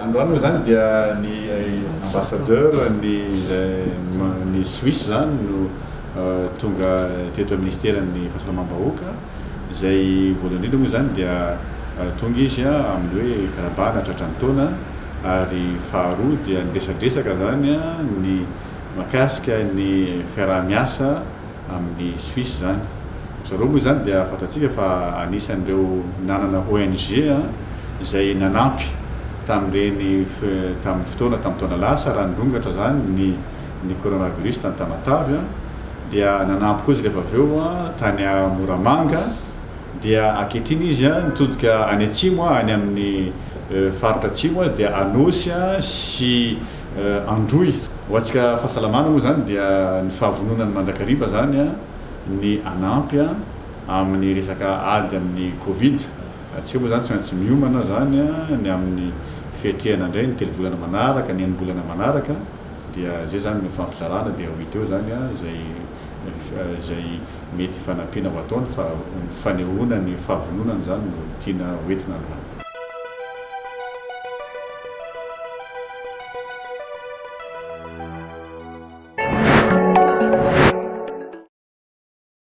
Androany moa izany dia ny ambassadeur ny ny Suisse izany no tonga teto amin'ny ministeran'ny fahasalamam-bahoaka, izay voalohany indrindra moa izany dia tonga izy amin'ny hoe fiarahabana tratran'ny taona, ary faharoa dia niresadresaka izany ny mahakasika ny fiaraha-miasa amin'ny Suisse izany. Ry zareo moa izany dia fantatsika fa anisan'ireo nanana ONG izay nanampy tamin'ireny tamin'ny fotoana tamin'ny taona lasa raha nirongatra izany ny ny coronavirus tany Tamatave dia nanampy koa izy rehefa avy eo tany Moramanga dia ankehitriny izy nitodika any atsimo any amin'ny faritra atsimo dia Anosy sy Androy. Ho antsika fahasalamana moa izany dia ny fahavononany mandrakariva izany ny hanampy amin'ny resaka ady amin'ny covid. Antsika moa izany tsy maintsy miomana izany ny amin'ny fiatrehana indray ny telo volana manaraka, ny enim-bolana manaraka dia izay izany no ifampizarana dia ho hita eo izany izay izay mety hifanampiana ho ataony fa ny fanehoana ny fahavononana izany no tiana ho entina androany.